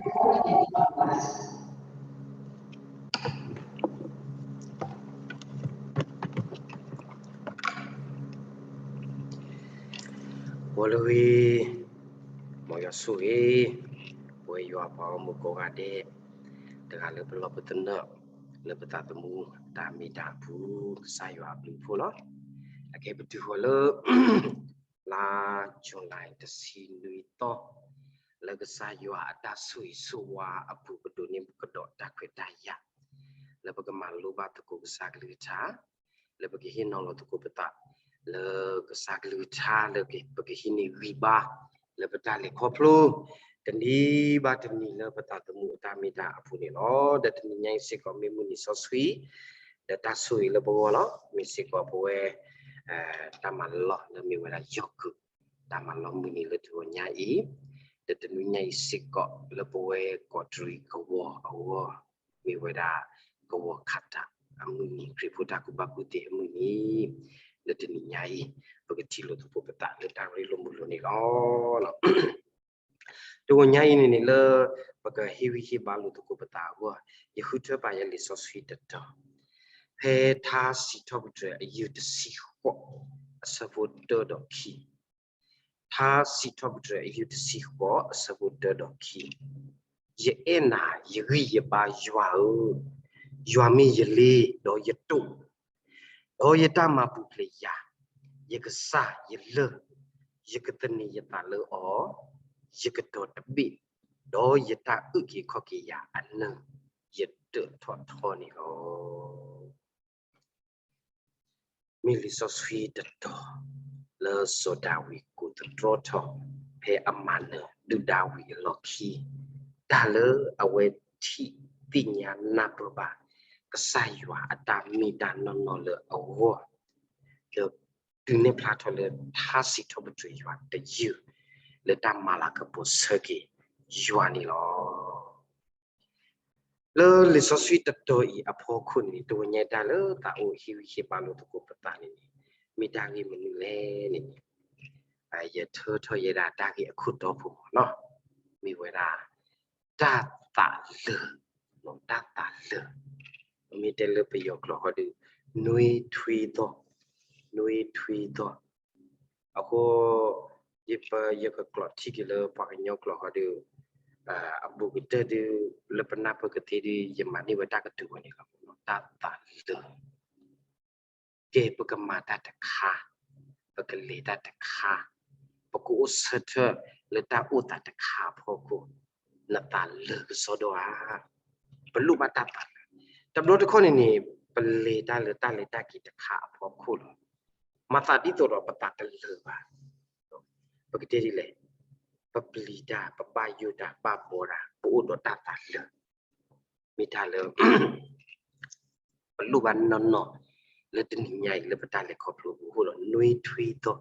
ဂီၤလၢအဂ့ၤ, မ်ယွၤဆိၣ်ဂ့ၤ, ပဝဲယွၤပှၤဂီၢ်မုၢ်ကိးဂၤဒဲး, တဂၤလၢပလီၢ်ပသနၢၣ်, လၢပသးသမူတၢ်မ့ၢ်တၢ်အပူၤ, ကစၢ်ယွၤအဘျုးအဖှိၣ်လီၤ. အကဲပတုၤဃီၤလၢ လါယူၤလံ တဆံနွံသီ, လၢကစၢ်ယွၤအတၢ်ဆိၣ်ဂ့ၤဆိၣ်ဝါအပူၤ ပဒိးန့ၢ်ကဒီးတၢ်ခွဲးတၢ်ယာ်, လၢပကမၤလိဘၣ်သကိးကစၢ်ကလုၢ်ကထါ, လၢပကဟ့ၣ်နီၤလီၤသကိးပသး လၢကစၢ်ကလုၢ်ကထါ လၢပကဟံးန့ၢ်ဂံၢ်ဘါ လၢပတၢ်လဲၤခီဖျိ တနံၤဘၣ်တနံၤလၢပသးသမူအတၢ်မ့ၢ်တၢ်အပူၤန့ၣ်လီၤ. ဒီးတနံၤညါအံၤစ့ၢ်ကီးမ့ၢ်မုၢ်နံၤစီဆှံ ဒီးတၢ်ဆိၣ်ဂ့ၤလၢပဂီၢ်လီၤ. မ့ၢ်စ့ၢ်ကီးပဝဲ တၢ်မၤလီၢ်လၢမ့ၢ်ဝဲဒၣ်ယီၤကုာ် တၢ်မၤလီၢ်မုၢ်နံၤလၢတဂီၤညါအံၤ, ဒီးတနံၤညါအံၤစ့ၢ်ကီးလၢပဝဲကီးတရံးကဝီၤအဂီၢ်, မ့ၢ်ဝဲဒၣ်ကဝီၤခးတးအမုၢ်နံၤ ခရံာ်ဖိတၢ်ကူၣ်ဘၣ်ကူၣ်သ့အမုၢ်နံၤ, လၢတနံၤညါအံၤ ပကထံၣ်လိာ်သကိးပသးလၢတၢ်ရ့လိာ်မုာ်လိာ်န့ၣ်လီၤ. တဂီၤညါအံၤန့ၣ်န့ၣ်လၢ ပကဟ့ၣ်ဂံၢ်ဟ့ၣ်ဘါလိာ်သကိးပသးအဂီၢ်, ယဃုထၢပာ်ယဲလံာ်စီဆှံတတီၤ, ဖဲထါစံးထီၣ်ပတြၢၤအယုၢ်တဆံဃိး အဆၢဖိတၢဒီးခံ, ထါစံးထီၣ်ပတြၢၤအယုၢ်တဆံဃိး အဆၢဖိတၢဒီးခံ, ယအဲၣ်နၤ ယဂံၢ်ယဘါယွၤဧၢ, ယွၤမ့ၢ်ယလ့ဒီးယတိာ်, ဒီးယတၢ်မၤပူၤဖျဲးယၤ, ယကစၢ်ယလၢၢ်, ယကသန့ၤယသးလၢအီၤ, ယကတီၤတဘ့ၣ်, ဒီးယတၢ်အုၣ်က့ၤခီၣ်က့ၤယၤအနၢၤ, ယတၢၣ်ထီၣ်ထီန့ၣ်လီၤ. မ့ၢ်လံာ်စီဆှံတတီၤ လၢစီၤဒၤဝံးကိးသတြီထီၣ် ဖဲအမၤနၢၤဒုၣ်ဒါဝံၤအလီၢ်ခံ, တၢ်လၢအဝဲထံၣ်သ့ၣ်ညါနၢ်ပၢၢ်ဘၣ် ကစၢ်ယွၤအတၢ်မ့ၢ်တၢ်နီၢ်နီၢ်လၢအဂီၢ်, ဒီးတုၤန့ၢ်ဖျါထီၣ်လၢထါစံးထီၣ်ပတြၢၤယွၤတယုၢ် လၢတၢ်မၤလၤကပီၤဆၢက့ၤယွၤန့ၣ်လီၤ. လၢလံာ်စီဆှံတတီၤအံၤအဖီခိၣ်န့ၣ် တဂီၤညါတၢ်လၢသးအိၣ်ဟ့ၣ်ဂံၢ်ဟ့ၣ်ဘါလိာ်သကိးပသးန့ၣ်န့ၣ် မ့ၢ်တၢ်ဂ့ၢ်မနုၤလဲၣ်န့ၣ်န့ၣ် ယထၢထီၣ်ယဲဒၣ်တၢ်ဂ့ၢ်အခိၣ်တီဖိမ့ၢ်နီၤ, မ့ၢ်ဝဲဒၣ် တၢ်သးလၢာ်, တၢ်သးလၢာ်, မ့ၢ်တဲလၢပယီၤကျိာ်ဃီဒီး နွေထွေးသော, နွေထွေးသော, အဃိ ယပ ယကကျိးထံက့ၤလၢပှၤကညီကျိာ်ဃီဒီး အဘူးကတၢၢ်ဒီး လၢပနၢ်ပၢၢ်ကသ့ဒီး ယမၤန့ၢ်ဝဲတၢ်ကတိၤဝဲန့ၣ်လီၤ. တၢ်သးလၢာ်, ကဲ ပကမၤတၢ်တခါ, ပကလဲၤတၢ်တခါ, ပကအိၣ်ဆၢထၢၣ်လၢတၢ်အိၣ်သးတခါအဖီခိၣ်, နသးလၢာ်ကစီဒီဧါ. ပလိၣ်ဘၣ်တၢ်သးလၢာ်, တဘျီတခီၣ်န့ၣ်န့ၣ် ပလဲၤတၢ်လၢတၢ်လဲၤတၢ်က့ၤတခါအဖီခိၣ်လီၤ. မၤသးဒ်သိးဒီးပသးတလၢာ်ဘၣ်, ပကတဲဒ်လဲၣ်, ပပျံၤတၢ်, ပဘၣ်ယိၣ်တၢ်, ဘၣ်ဘှီတၢ်, ပအိၣ်ဒီးတၢ်သးလၢာ်, မ့ၢ်တၢ်လၢ ပလိၣ်ဘၣ်နီၢ်နီၢ် လၢတနံၤညါအံၤလၢပတၢ်လဲၤခီဖျိပူၤအဃိဒီး နွေထွေးသော,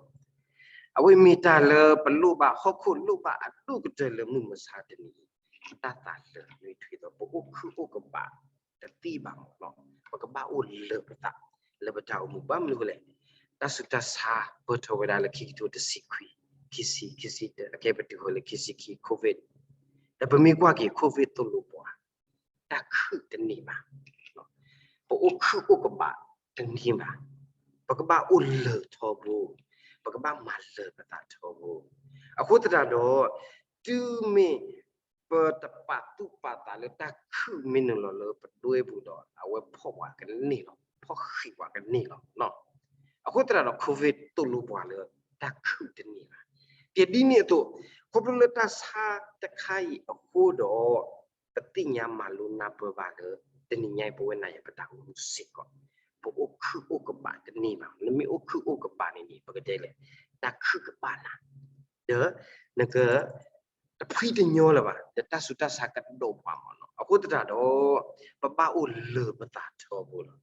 အဝဲမ့ၢ်တၢ်လၢပလိၣ်ဘၣ် ဟီၣ်ခိၣ်လိၣ်ဘၣ်အဒိၣ်ကတၢၢ်လၢမုၢ်မဆါတနံၤအံၤ, တၢ်သးလၢာ် နွေထွေးသော, ပအိၣ်ခုၣ်အိၣ်ကဘၣ်တသ့ဘၣ်မ့ၢ်နီၤ, ပကဘၣ်အိၣ်လၢာ်ပသးလၢပတၢ်အိၣ်မူ ဘၣ်မနုၤအဃိလဲၣ်, တၢ်ဆူးတၢ်ဆါပၢၢ်ထီၣ်ဝဲဒၣ်လၢခံကထိတဆံခွံ, ခံဆံ, ခံဆံတၢ, အကဲပတုၤဃီၤလၢခံဆံခံ COVID, ဒီးပမ့ၢ်ကွၢ်က့ၤ COVID သိၣ်လိပှၤ တၢ်ခုၣ်တန့ၢ်ဘၣ်, ပအိၣ်ခုၣ်အိၣ်ကဘၣ်တန့ၢ်ဘၣ်, ပကဘၣ်အိၣ်လၢာ်ထီဘိ, ပကဘၣ်မၤလၢာ်ပသးထီဘိ, အဃိသတးဒီး တုၤမ့ၢ်ပတပာ်သူၣ်ပာ်သးလၢတၢ်ခုၣ်မ့ၢ်နုာ်လီၤလၢပဒွဲပူၤဒီး အဝဲဖီၣ်ပှၤကန့ၢ်လီၤ, ဖီၣ်ဃံးပှၤကန့ၢ်လီၤ. အဃိသတးဒီး COVID သိၣ်လိပှၤလၢတၢ်ခုၣ်တန့ၢ်ဘၣ်. ကဲဒ်န့ၣ်အသိး, ခီဖျိလၢတၢ်ဆါတခါအံၤအဃိဒီး ပသ့ၣ်ညါမၤလိနၢ်ပၢၢ်ဘၣ်လၢ တနံၤညါအံၤပဝဲနၤယၤပတၢ်အိၣ်မူစ့ၢ်ကီး ပအိၣ်ခုၣ်အိၣ်ကဘၣ်တန့ၢ်ဘၣ်. နမ့ၢ်အိၣ်ခုၣ်အိၣ်ကဘၣ်န့ၣ်န့ၣ် ပကတဲလဲၣ်, တၢ်ခုၣ်ကဘၣ်နၤ, ဒီးနက တဖှံတညီလၢၤဘၣ်, ဒီးတၢ်ဆူးတၢ်ဆါကဒိၣ်ပှၤမ့ၢ်နီၤ. အဃိသတးဒီး ပဘၣ်အိၣ်လၢာ်ပသးထီဘိလီၤ.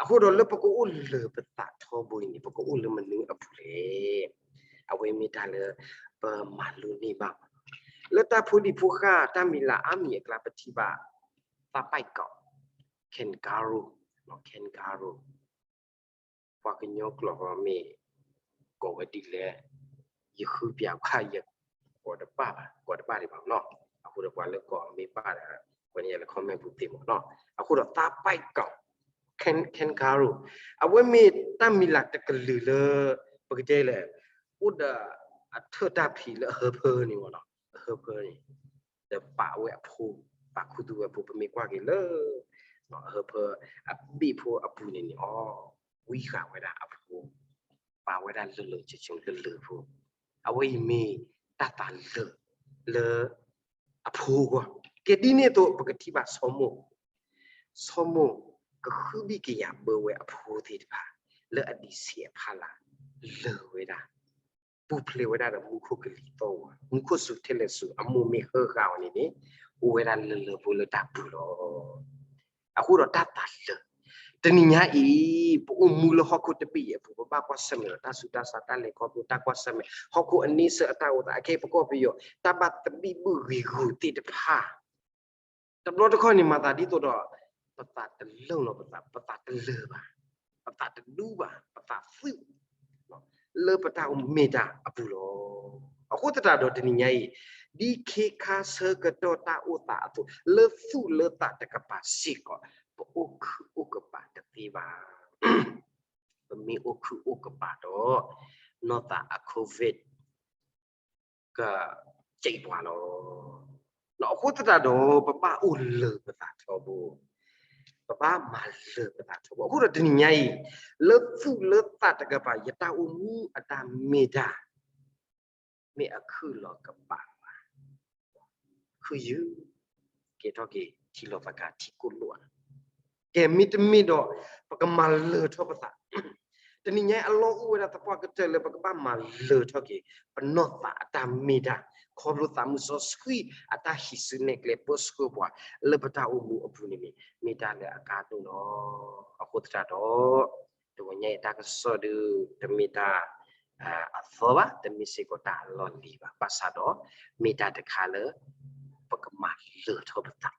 အဃိဒီးလၢပကအိၣ်လၢာ်ပသးထီဘိအံၤန့ၣ် ပကအိၣ်လၢမနုၤအပူၤလဲၣ်. အဝဲမ့ၢ်တၢ်လၢပမၤလိန့ၢ်ဘၣ်မ့ၢ်နီၤ. လၢတၢ်ဖိဒံးဖိဃၢ် တၢ်မံၤလၤအါမံၤအကျါ ပထံၣ်ဘၣ် သးပာ်ကီး kangaroo, kangaroo ပှၤကညီကျိာ်မ့ၢ်ကိးဝဲဒ်လဲၣ်, ယဃုပျးကွၢ် ယကိးတဘၣ်ဘၣ်, ကိးတဘၣ်ဒံးဘၣ်နီၤ. အဃိဒီးပှၤလၢကီၢ်အမ့ၢ်ဘၣ်ဒီး ပှၤန့ၣ်လဲၤ comment ပူၤသ့မးနီၤ. အဃိဒီးသးပာ်ကီး kangaroo အဝဲမ့ၢ်တၢ်မံၤလၢ်တကလုာ်လၢ ပကတဲလဲၣ် အိၣ်ဒီးအထၢၣ်တၢ်ဖံးလၢအဟၢဖၢန့ၣ်မးနီၤ, အဟၢဖၢန့ၣ် ဒီးပာ်ဝဲအဖိ, ပာ်ခူသူၣ်ဝဲအဖိ, ပမ့ၢ်ကွၢ်က့ၤလၢ အဟၢဖၢ အဘ့ၣ်ဖိအပူၤန့ၣ်န့ၣ် အီ ဝံဃာ်ဝဲဒၣ်အဖိ, ပာ်ဝဲဒၣ်လၢာ်လၢာ်ဆ့ဆ့လၢာ်လၢာ်ဖိ, အဝဲအံၤမ့ၢ်တၢ်သးလၢာ်လၢ အဖိအဂီၢ်. ကဲဒ်န့ၣ်အသိး ပကထံၣ်ဘၣ်ဆိမိၣ်, ဆိမိၣ် ကဟုဘံၣ်ကယာ်ဘၢဝဲအဖိသ့ၣ်တဖၣ် လၢအဒံးဆံးအဖီလာ် လၢာ်ဝဲဒၣ်, ပူၤဖျဲးဝဲဒၣ်ဒီးမူခိၣ်ကလံၤသီၣ်ဝါ, မူခိၣ်စူၤထဲလဲၣ်စူၤ အမိၢ်မ့ၢ်ဟၢဃာ်အီၤန့ၣ်န့ၣ် အိၣ်ဝဲဒၣ်လၢာ်လၢာ်ဖိလၢတၢ်ပူၤလီၤ. အဃိဒီးတၢ်သးလၢာ်, တနံၤညါအံၤ ပအိၣ်မူလၢဟီၣ်ခိၣ်တဘ့ၣ်အံၤအပူၤ ပဘၣ်ကွၢ်ဆၢၣ်မဲာ်ဒီးတၢ်ဆူးတၢ်ဆါ တၢ်လဲၤခီဖျိ တၢ်ကွၢ်ဆၢၣ်မဲာ် ဟီၣ်ခိၣ်အန့ဆၢၣ်အတၢ်အိၣ်သး အခဲအံၤပကီၢ်ပယီၤ တၢ်ဘၣ်သဘံၣ်ဘုၣ်ဂံၤဂူာ်သ့ၣ်တဖၣ် တဘျီတခီၣ်န့ၣ် မၤသးဒ်သိးဒီး ပသးတလၢာ်လီၤပသး, ပသးတလၢာ်ဘၣ်, ပသးတဒူဘၣ်, ပသးသုး လၢပတၢ်အိၣ်မ့ၢ်တၢ်အပူၤလီၤ. အဃိသတးဒီးတနံၤညါအံၤ ဒ်ခ့ခါဆၢကတီၢ်တၢ်အိၣ်သးအသိး လၢသူၣ်လၢသးတကပၤစ့ၢ်ကီး ပအိၣ်ခုၣ်အိၣ်ကပၤတသ့ဘၣ်. ပမ့ၢ်အိၣ်ခုၣ်အိၣ်ကပၤဒီး နီၢ်သးအ COVID ကစဲးပှၤလီၤ. အဃိသတးဒီး ပဘၣ်အိၣ်လၢာ်ပသးထီဘိ, ပဘၣ်မၤလၢာ်ပသးထီဘိ. အဃိဒီးတနံၤညါအံၤ လၢသူၣ်လၢသးတကပၤ ယတၢ်အိၣ်မူအတၢ်မ့ၢ်တၢ် မ့ၢ်အခုၣ်လီၤကပၤဘၣ်, ခုၣ်ယုၢ် ကဲထီၣ်က့ၤထံလီၤသကၤထံကိၣ်လိၣ်ဧါ. ကဲမ့တမ့ၢ်ဒီး ပကမၤလၢာ်ထီၣ်ပသး. တနံၤညါအံၤအလီၢ်အိၣ်ဝဲဒၣ်သပှၢ်ကတၢၢ်လၢပကဘၣ်မၤလၢာ်ထီၣ်က့ၤ ပနီၢ်သးအတၢ်မ့ၢ်တၢ် ခီဖျိသးမုၢ်စီဆှံအတၢ်ဟံးစုနဲၣ်ကျဲပၢဆှၢပှၤ လၢပတၢ်အိၣ်မူအပူၤန့ၣ်န့ၣ် မ့ၢ်တၢ်လၢအကါဒိၣ်လီၤ. အဃိသတးဒီး တဂီၤညါအံၤတၢ်ကစီၣ်ဒုး တမ့ၢ်တၢ် အသီဘၣ်, တမ့ၢ်စ့ၢ်ကီးတၢ်အလီၢ်လံၤဘၣ်. ဘၣ်ဆၣ်ဒီး မ့ၢ်တၢ်တခါလၢ ပကမၤလၢာ်ထီၣ်ပသး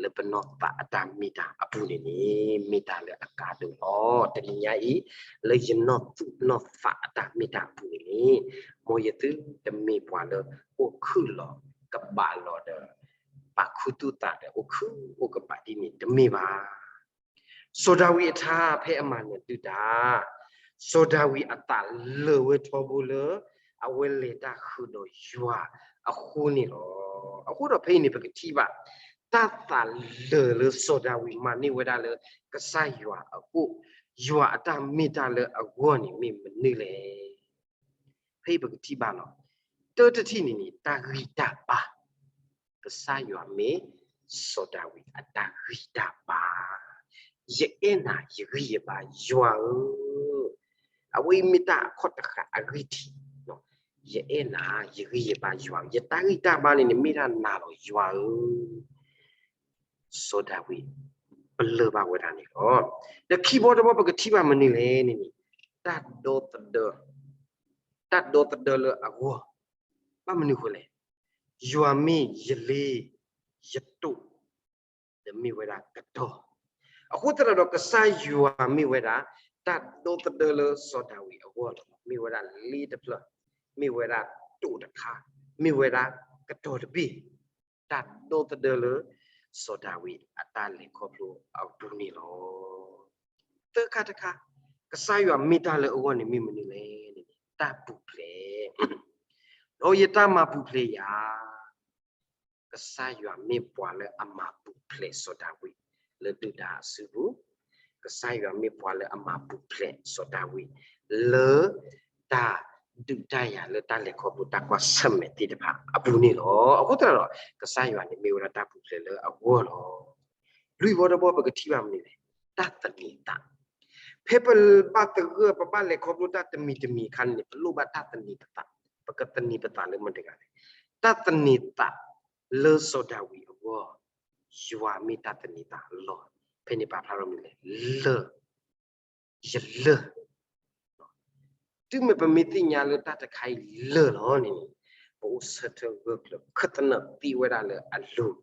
လၢပနီၢ်သးအတၢ်မ့ၢ်တၢ်အပူၤန့ၣ်န့ၣ် မ့ၢ်တၢ်လၢအကါဒိၣ်လီၤ. တနံၤညါအံၤ လၢယနီၢ်သူၣ်နီၢ်သးအတၢ်မ့ၢ်တၢ်အပူၤန့ၣ်န့ၣ် မ်ယသုတမ့ၢ်ပှၤလၢအိၣ်ခုၣ်လီၤကဘးလီၤဒီး ပာ်ခူသူၣ်သးဒီးအိၣ်ခုၣ်အိၣ်ကပၤဒ်န့ၣ် တမ့ၢ်ဘၣ်. စီၤဒၤဝံးအထါဖဲအမၤနၢၤဒုၣ်ဒါ, စီၤဒၤဝံးအသးလၢာ်ဝဲထီဘိလၢ အဝဲလဲၤတၢ်ဃုာ်ဒီးယွၤအဃိန့ၣ်လီၤ. အဃိဒီးဖဲအံၤန့ၣ် ပကထံၣ်ဘၣ် တၢ်သးလၢာ်လၢစီၤဒၤဝံးမၤန့ၢ်ဝဲဒၣ်လၢ ကစၢ်ယွၤအအိၣ်, ယွၤအတၢ်မ့ၢ်တၢ်လၢအဂီၢ်န့ၣ်မ့ၢ်မနုၤလဲၣ်. ဖဲအံၤပကထံၣ်ဘၣ်လီၤ. တၢတထံၣ်န့ၣ်န့ၣ် တၢ်ဂံၢ်တၢ်ဘါ ကစၢ်ယွၤမ့ၢ်စီၤဒၤဝံးအတၢ်ဂံၢ်တၢ်ဘါ, ယအဲၣ်နၤယဂံၢ်ယဘါယွၤဧၢ, အဝဲအံၤမ့ၢ်တၢ်အခီၣ်တဃာ်အဂံၢ်ထံး, ယအဲၣ်နၤယဂံၢ်ယဘါယွၤဧၢ, ယတၢ်ဂံၢ်တၢ်ဘါန့ၣ်န့ၣ်မ့ၢ်ဒၣ်နၤလီၤယွၤဧၢ. စီၤဒၤဝံး ပလၢၢ်ဘၣ်ဝဲဒၣ်န့ၣ်လီၤ. ဒီးခံဘီတဘီပကထံၣ်ဘၣ်မနုၤလဲၣ်န့ၣ်န့ၣ် တၢ်ဒီသဒၢ, တၢ်ဒီသဒၢလၢအဂီၢ်, ဘၣ်မနုၤဃိလဲၣ်. ယွၤမ့ၢ်ယလ့, ယတိာ်, ဒီးမ့ၢ်ဝဲဒၣ်ကတီၢ်, အဃိသတးဒီးကစၢ်ယွၤမ့ၢ်ဝဲဒၣ် တၢ်ဒီသဒၢလၢစီၤဒၤဝံးအဂီၢ်လီၤ. မ့ၢ်ဝဲဒၣ်လ့တဖျၢၣ်, မ့ၢ်ဝဲဒၣ်တိာ်တခါ, မ့ၢ်ဝဲဒၣ်ကတီၢ်တဘ့ၣ်, တၢ်ဒီသဒၢလၢ စီၤဒၤဝံးအတၢ်လဲၤခီဖျိအပူၤန့ၣ်လီၤ. သၢခါတခါ, ကစၢ်ယွၤမ့ၢ်တၢ်လၢအဂီၢ်န့ၣ်မ့ၢ်မနုၤလဲၣ်န့ၣ် တၢ်ပူၤဖျဲး, ဒီးယတၢ်မၤပူၤဖျဲးယၤ ကစၢ်ယွၤမ့ၢ်ပှၤလၢအမၤပူၤဖျဲးစီၤဒၤဝံး လၢဒုၣ်ဒါအစုပူၤ, ကစၢ်ယွၤမ့ၢ်ပှၤလၢအမၤပူၤဖျဲးစီၤဒၤဝံး လၢ တၢ်ဒုးတၢ်ယၤလၢတၢ်လဲၤခီဖျိတၢ်ကွၢ်ဆၢၣ်မဲာ်သ့ၣ်တဖၣ်အပူၤန့ၣ်လီၤ. အဃိသတးဒီး ကစၢ်ယွၤန့ၣ်မ့ၢ်ဝဲဒၣ်တၢ်ပူၤဖျဲးလၢအဂီၢ်လီၤ. လွံၢ်ဘီတဘီပကထံၣ်ဘၣ်မနုၤလဲၣ်, တၢ်သန့ၤသး ဖဲပဘၣ်သဂၢၢ် ပဘၣ်လဲၤခီဖျိတၢ်တမံၤတမံၤအခါန့ၣ် ပလိၣ်ဘၣ်တၢ်သန့ၤပသး, ပကသန့ၤပသးလၢမတၤတဂၤလဲၣ်. တၢ်သန့ၤသးလၢစီၤဒၤဝံးအဂီၢ်, ယွၤမ့ၢ်တၢ်သန့ၤသးလီၤ. ဖဲန့ၣ်ပာ်ဖျါထီၣ်မနုၤလဲၣ်, လၢာ်, ယလၢာ် တုၤမ့ၢ်ပမ့ၢ်သ့ၣ်ညါလၢတၢ်တခါအံၤလၢာ်လီၤန့ၣ်, ပအိၣ်ဆၢထၢၣ်ဂၢၢ်ကျၢၤ ခၢၣ်သနၢၣ်သ့ဝဲဒၣ်လၢအလိၤ,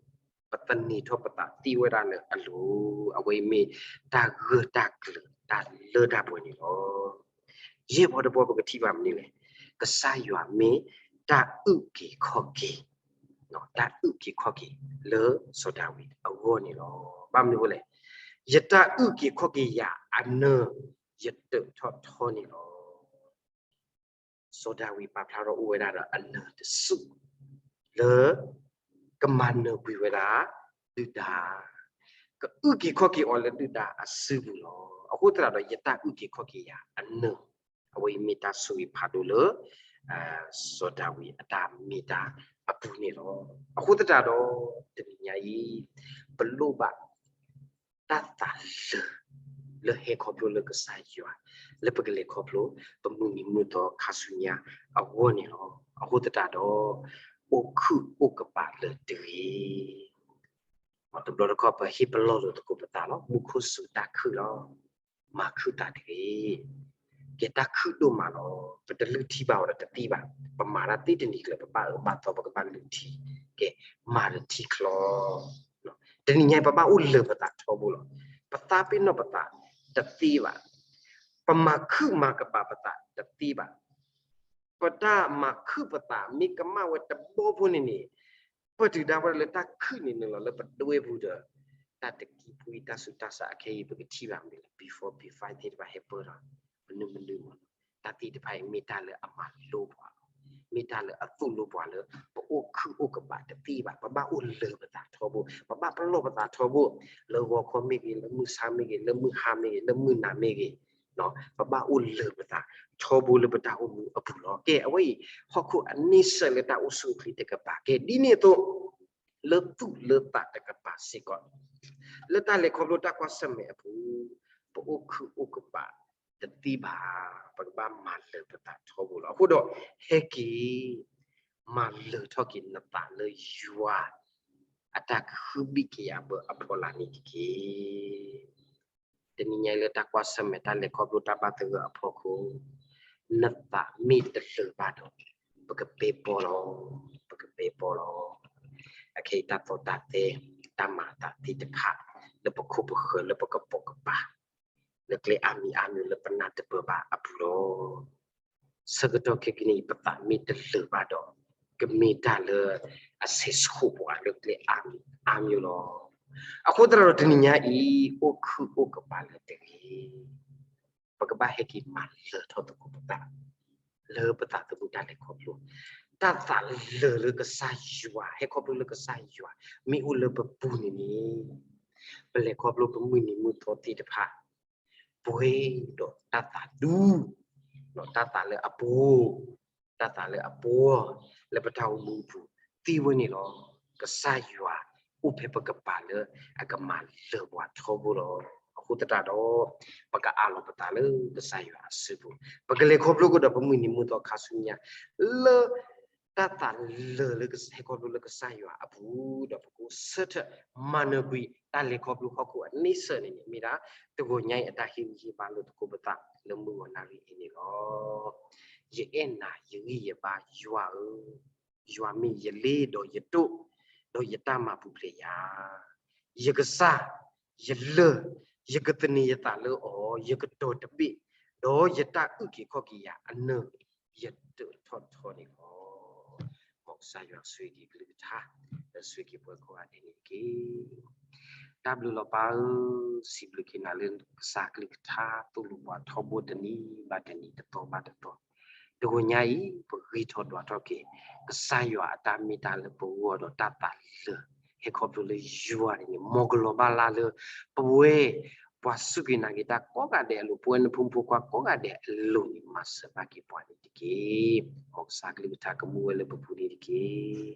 ပသန့ၤထီၣ်ပသးသ့ဝဲဒၣ်လၢအလိၤ, အဝဲအံၤမ့ၢ်တၢ်ဂၢၢ်တၢ်ကျၢၤ တၢ်လၢတၢ်ပှဲၤန့ၣ်လီၤ. ယဲၢ်ဘီတဘီပကထံၣ်ဘၣ်မနုၤလဲၣ်, ကစၢ်ယွၤမ့ၢ်တၢ်အုၣ်က့ၤခီၣ်က့ၤ တၢ်အုၣ်က့ၤခီၣ်က့ၤလၢစီၤဒၤဝံးအဂီၢ်န့ၣ်လီၤ. ဘၣ်မနုၤအဃိလဲၣ်, ယတၢ်အုၣ်က့ၤခီၣ်က့ၤယၤအနၢၤ ယတၢးထီၣ်ထီန့ၣ်လီၤ. စီၤဒၤဝံးပာ်ဖျါထီၣ်အိၣ်ဝဲဒၣ်ဒီးအနၢၤတစူၢ် လၢ ကမၤနၢၤကွံာ်ဝဲဒၣ် ဒုၣ်ဒါ ကအုၣ်က့ၤခီၣ်က့ၤအီၤလၢဒုၣ်ဒါအစုပူၤလီၤ. အဃိသတးဒီး ယတၢ်အုၣ်က့ၤခီၣ်က့ၤယၤအနၢၤ အဝဲအံၤမ့ၢ်တၢ်ဆိၣ်ဂ့ၤဖးဒိၣ်လၢ စီၤဒၤဝံးအတၢ်မ့ၢ်တၢ်အပူၤန့ၣ်လီၤ. အဃိသတးဒီး တနံၤညါအံၤ ပလိၣ်ဘၣ် တၢ်သးလၢာ် လၢဟဲခီဖျိလၢကစၢ်ယွၤ လၢပကလဲၤခီဖျိ ပမုၢ်နံၤမုၢ်သီခါဆူညါအဂီၢ်န့ၣ်လီၤ. အဃိသတးဒီး အိၣ်ခုၣ်အိၣ်ကပးလၢာ်တဂ့ၤ. တဘျီတခီၣ် ပဟ့ၣ်ပလီၢ်လိာ်သကိးပသးလီၤ. မူခိၣ်စူၤတၢ်ခုၣ်လီၤ. မၤခုၣ်သးတဂ့ၤ. ကဲတၢ်ခုၣ်ဒိၣ်မးလီၤ. ပတလုၢ်ထံဘၣ်အီၤဒီးတသံဘၣ်. ပမၤတၢ်သ့တနံၤကျၢၤ ပဘၣ်အၢဘၣ်သီ ပကဘၣ်လုၢ်ထံ, ကဲ မၤဒီးထံချီ တနံၤညါအံၤ ပဘၣ်အိၣ်လၢာ်ပသးထီဘိလီၤ. ပသးပ့ၤနီၣ်ပသးတသ့ဘၣ်. ပမၤခုၣ်မၤကပာ်ပသးတသ့ဘၣ်. ပတၢ်မၤခုၣ်ပသးမ့ၢ်ကမၣ်ဝဲတဘီဖိန့ၣ်န့ၣ်, ပတုာ်ဒါဝဲဒၣ်လၢတၢ်ခုၣ်န့ၣ်န့ၣ်လီၤ. လၢပဒွဲပူၤဒီး တၢ်တကံၢ်ပှံၤ တၢ်ဆူးတၢ်ဆါအခဲအံၤ ပကထံၣ်ဘၣ်မ့ၢ်လၢ before before သ့ၣ်တဖၣ်ဟဲပၢၢ်ထီၣ် မနုၤမနုၤမ့ၢ် တၢ်သ့ၣ်တဖၣ်အံၤ မ့ၢ်တၢ်လၢအမၤလိပှၤလီၤ. မ့ၢ်တၢ်လၢအသိၣ်လိပှၤလၢ ပအိၣ်ခုၣ်အိၣ်ကပးတသ့ဘၣ်. ပဘၣ်အိၣ်လၢာ်ပသးထီဘိ, ပဘၣ်ပလီၢ်ပသးထီဘိ, လၢဂီၤခီမ့ၢ်ဂ့ၤ, လၢမုၢ်ဆါမ့ၢ်ဂ့ၤ, လၢမုၢ်ဟါမ့ၢ်ဂ့ၤ, လၢမုၢ်နၤမ့ၢ်ဂ့ၤ, ပဘၣ်အိၣ်လၢာ်ပသးထီဘိလၢပတၢ်အိၣ်မူအပူၤလီၤ. ကဲ အဝဲအံၤ ဟီၣ်ခိၣ်အန့ဆၢၣ်လၢတၢ်အိၣ်ဆူၣ်အိၣ်ချ့တကပၤ, ကဲ ဒ်န့ၣ်အသိး လၢသူၣ်လၢသးတကပၤစ့ၢ်ကီး လၢတၢ်လဲၤခီဖျိတၢ်ကွၢ်ဆၢၣ်မဲာ်အပူၤ, ပအိၣ်ခုၣ်အိၣ်ကပးတသ့ဘၣ်. ပကဘၣ်မၤလၢာ်ပသးထီဘိလီၤ. အဃိဒီး ဟဲက့ၤ မၤလၢာ်ထီၣ်က့ၤနသးလၢယွၤ အတၢ်ကဟုဘံၣ်ကယၤဘၢအဖီလာ်န့ၣ်တက့ၢ်. တနံၤညါအံၤလၢတၢ်ကွၢ်ဆၢၣ်မဲာ်တၢ်လဲၤခီဖျိတၢ်ဘၣ်သဂၢၢ်အဖီခိၣ်, နသးမ့ၢ်တလၢာ်ဘၣ်ဒီး ပကပဲပီလီၤ, ပကပဲပီလီၤ. အခဲအံၤတၢ်သီၣ်တၢ်သဲ, တၢ်မၤအသးသ့ၣ်တဖၣ် လၢပခိၣ်ပဃၢၤ လၢပကပိာ်ကပၤ လၢကျဲအါမံၤအါမံၤလၢပနၢ်တပၢၢ်ဘၣ်အပူၤလီၤ. ဆၢကတီၢ်ခဲကနံၣ်အံၤ ပသးမ့ၢ်တလၢာ်ဘၣ်ဒီး ကမ့ၢ်တၢ်လၢအဆဲးဆှိးပှၤလၢကျဲအါမံၤအါမံၤလီၤ. အဃိသတးဒီးတနံၤညါအံၤ အိၣ်ခုၣ်အိၣ်ကပၤလၢာ်တဂ့ၤ. ပကဘၣ်ဟဲက့ၤမၤလၢာ်ထီၣ်သကိးပသး လၢပသးသမူတၢ်လဲၤခီဖျိ, တၢ်သးလၢာ်လၢကစၢ်ယွၤ, ဟဲခီဖျိလၢကစၢ်ယွၤ မ့ၢ်အိၣ်လၢပပူၤန့ၣ်န့ၣ်, ပလဲၤခီဖျိပမုၢ်နံၤမုၢ်သီသ့ၣ်တဖၣ် ပှဲၤဒီးတၢ်သးဒူ, တၢ်သးလၢအပှဲၤ, တၢ်သးလၢအပှဲၤ လၢပတၢ်အိၣ်မူအပူၤ သ့ဝဲန့ၣ်လီၤ. ကစၢ်ယွၤအိၣ်ဖဲပကပၤလၢအကမၤလၢာ်ပှၤထီဘိလီၤ. အဃိသတးဒီး ပကအးလီၤပသးလၢကစၢ်ယွၤအစုပူၤ, ပကလဲၤခီဖျိကဒီးပမုၢ်နံၤမုၢ်သီခါဆူညါ လၢ တၢ်သးလၢာ်လၢဟဲခီဖျိလၢကစၢ်ယွၤအပူၤ, ဒီးပကအိၣ်ဆၢထၢၣ်မၤနၢၤကွံာ် တၢ်လဲၤခီဖျိဟီၣ်ခိၣ်အန့ဆၢၣ်န့ၣ်န့ၣ် မ့ၢ်ဒၣ် တဂီၤညါအံၤအတၢ်ဟ့ၣ်ဂံၢ်ဟ့ၣ်ဘါလိာ်သကိးပသးလၢမုၢ်ဂီၤနၣ်ရံၣ်အံၤန့ၣ်လီၤ. ယအဲၣ်နၤယဂံၢ်ယဘါယွၤဧၢ, ယွၤမ့ၢ်ယလ့ဒီးယတိၢ်, ဒီးယတၢ်မၤပူၤဖျဲးယၤ ယကစၢ်, ယလၢၢ်, ယကသန့ၤယသးလၢအီၤ, ယကတီၤတဘ့ၣ်, ဒီးယတၢ်အုၣ်က့ၤခီၣ်က့ၤယၤအနၢၤ ယတၢးထီၣ်ထီန့ၣ်လီၤ. မ်ကစၢ်ယွၤဆိၣ်ဂ့ၤက့ၤကလုၢ်ကထါ, ဒီးဆိၣ်ဂ့ၤက့ၤပှၤကိးဂၤဒဲးန့ၣ်တက့ၢ်. တၢ်ဘျုးလီၤပၢ်ဧၢ, စံးဘျုးက့ၤနၤလၢကစၢ်ကလုၢ်ကထါသိၣ်လိပှၤထီဘိတနံၤဘၣ်တနံၤ တသီဘၣ်တသီ, တဂီၤညါအံၤ ပဂ့ၤထီၣ်ဒွးထီၣ်က့ၤ ကစၢ်ယွၤအတၢ်မ့ၢ်တၢ်လၢပဂီၢ်ဒီးတၢ်သးလၢာ် ဟဲခီဖျိလၢယွၤန့ၣ်န့ၣ် မ်ကလီၤဘၣ်လၢ်လၢ ပဝဲ ပှၤစူၢ်က့ၤနာ်က့ၤတၢ်ကိးဂၤဒဲးအလိၤ, ပဝဲနဖိမုၣ်ဖိခွါကိးဂၤဒဲးအလိၤန့ၣ် မၤစၢၤဘၣ်က့ၤပှၤန့ၣ်တက့ၢ်. မ်ကစၢ်ကလုၢ်ကထါကမူဝဲလၢပပူၤန့ၣ်တက့ၢ်.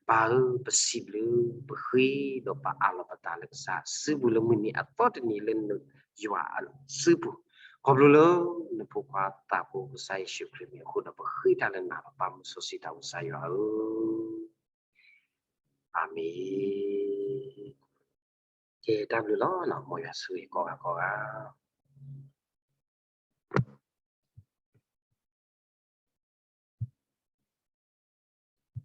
ပၢ်ဧၢ, ပစံးဘျုး, ပဃ့ဒီးပအးလီၤပသးလၢကစၢ်စုပူၤလၢမုၢ်နံၤအသီတနံၤလၢနယွၤအစုပူၤ, ခီဖျိလၢနဖိခွါသးဖိကစၢ်ယ့ၣ်ၡူးခရံာ်မံၤအဃိဒီး ပဃ့တၢ်လၢနၤလီၤ ပၢ်မုၢ်စီဆှံတၢ်အိၣ်ကစၢ်ယွၤဧၢ. အၤမ့ၣ်. ကဲ တၢ်ဘျုးလီၤ, မ်ယွၤဆိၣ်ဂ့ၤကိးဂၤကိးဂၤ.